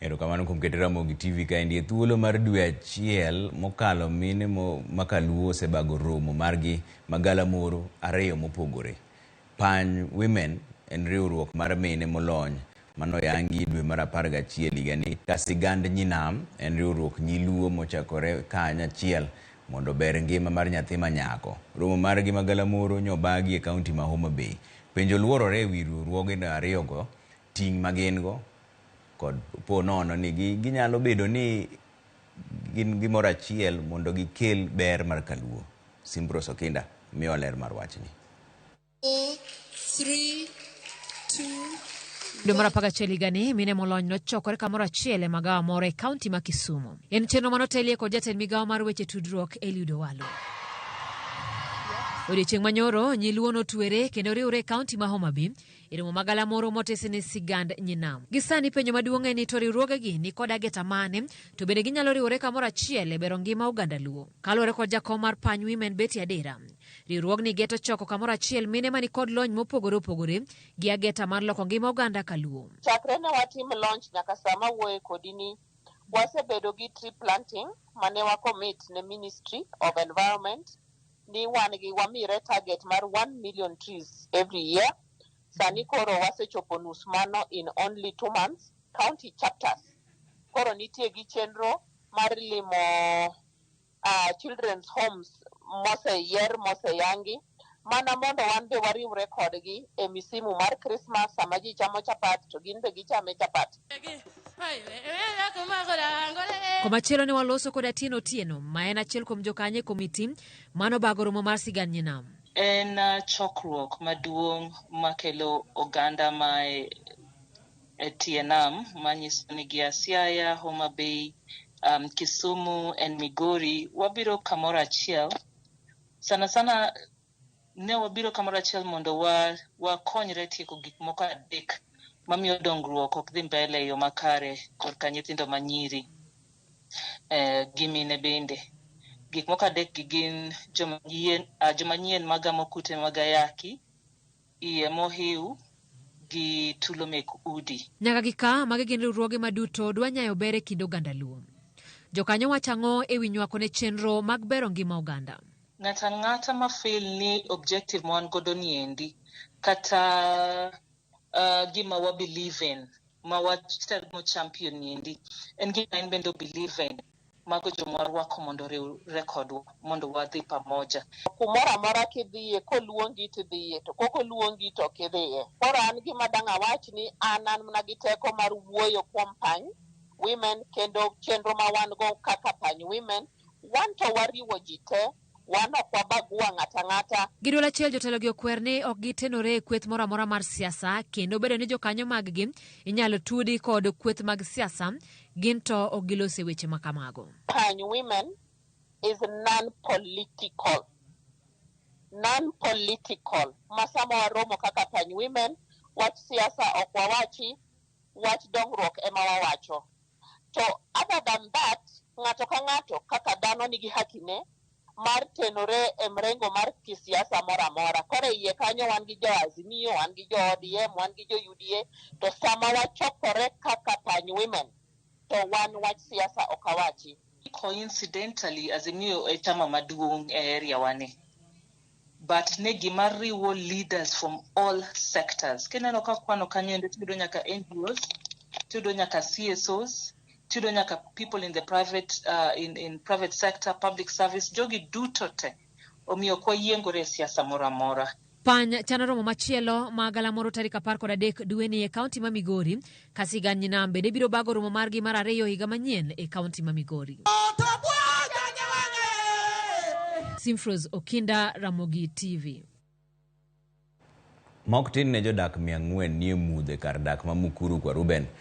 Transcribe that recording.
Erokamano kuom keto Ramogi TV kaendi e thuolo mar dwe achiel mokalo mine makaluo osebago romo margi magalamoro ariyo mopogore. Pany Women en riwruok mar mine molony manoyangi dwe mar 11 higani ka Sigand Nyinam en riwruok nyiluo mochakore kanyachiel mondo ober ngima mar nyathi manyako. Romo margi magalamoro nyobagi e kaunti ma Homa Bay. Penjo luorore e wi riwruoge ariyogo, ting' ma gin go kod po nono ni ginyalo bedo ni gin gimoro achiel mondo gikel ber mar kaluo. Simbrose Okinda miyo ler mar wachni. 4, 3, 2, Dwe mar 11 higani, mine molony nochokore kamoro achiel e magawa moro e kaunti ma Kisumu. En chenro manotelie kod jatend migawo mar weche tudruok Eliud Owalo. Odiechieng' manyoro, nyiluo notwere kendo riwre e kaunti ma Homa Bay e romo magalamoro motisi ni Sigand Nyinam. Gi sani penjo maduong' en ni to riwruogegi ni kod ageta mane to bende ginyalo riwore kamoro achiel e bero ngima oganda Luo. Kaluwore kod jakom mar Pany Women Betty Adera, riwruogni geto choko kamoro achiel mine mani kod lony mopogore opogore gi ageta mar loko ngima oganda kaluo. Chakre ne watim launch nyaka sama wuoye kodi ni wasebedo gi tree planting mane wa commit ne Ministry of Environment ni wan gi wamire target mar 1 million trees every year. Sani koro wasechopo nus mano in only 2 months. County chapters koro nitie gi chenro mar limo children's homes moseyier moseyangi mana mondo wan be wariwre kodgi e misimu mar Christmas sama ji chamo chapat to gin be gichame chapat. Komachielo ne waloso kod Atieno Otieno ma en achiel kuom jokanyo e komiti manobago romo mar Sigand Nyinam. En chokruok maduong' makelo oganda ma e tie nam manyiso ni gia Siaya, Homa Bay, Kisumu and Migori wabiro kamoro achiel. Sana sana ne wabiro kamoro achiel mondo wakonyre tieko gik moko adek mamiyo dongruok ok dhi mbele e yo makare korka nyithindo manyiri gi mine bende. Gik moko adek gi gin joma nyien magamo kute mag ayaki, iye mohiu gi tulo mek udi. Nyaka gi ka, magi gin riwruoge maduto dwa nyayo ber e kind oganda Luo. Jokanyo wacho ang'o e wi nywako ne chenro mag bero ngima oganda? Ng'ato ang'ata ma feel ni objective ma wan godo ni endi kata gima wa believe in ma watemo champion ni endi en gima en bende o believe in, mago joma warwako mondo oriwre kodwa mondo wadhi pamoja. Kumoro amora kidhiye koluongi tidhiye to kok oluongi to ok idhiye. Koro an gima dang' awach ni an mana gi teko mar wuoyo kuom Pany Women kendo chenro ma wan go kaka Pany Women, wan to wariwo ji te, wan ok wabagua ng'ato ang'ata. Gi duol achiel jotelo gi okwer ni ok gitenore e kweth moro amora mar siasa kendo bedo ni jokanyo mag-gi inyalo tudi kod kweth mag siasa, gin to ok gilos e weche ma kamago. Pany Women is non-political. Non-political. Ma sama waromo kaka Pany Women, wach siasa ok wawachi, wach dongruok ema wawacho. To other than that, ng'ato ka ng'ato kaka dhano nigi haki ne mar tenore e mrengo mar kisiasa moro amora. Koro e iye kanyo wan gi jo Azimio, wan gi jo ODM, wan gi jo UDA, to sama wachokore kaka Pany Women, to wan wach siasa ok awachi. Coincidentally, Azimio e chama maduong' e area wani. But ne gima riwo leaders from all sectors. Kineno ka kwano kanyo endo tiyudo nyaka NGOs, tiyudo nyaka CSOs, tiyudo nyaka people in the private, in private sector, public service, jogi duto te. Omiyo ok wayiengore e siasa moro amora. Pany chano romo machielo ma galamoro tarik 13 dweni e kaunti ma Migori, ka Sigand Nyinam bende biro bago romo margi mar ariyo higa manyien e kaunti ma Migori. Simfros Okinda, Ramogi TV. Mok tin ne jodak 400 nie mudho e kar dak ma Mukuru kwa Ruben.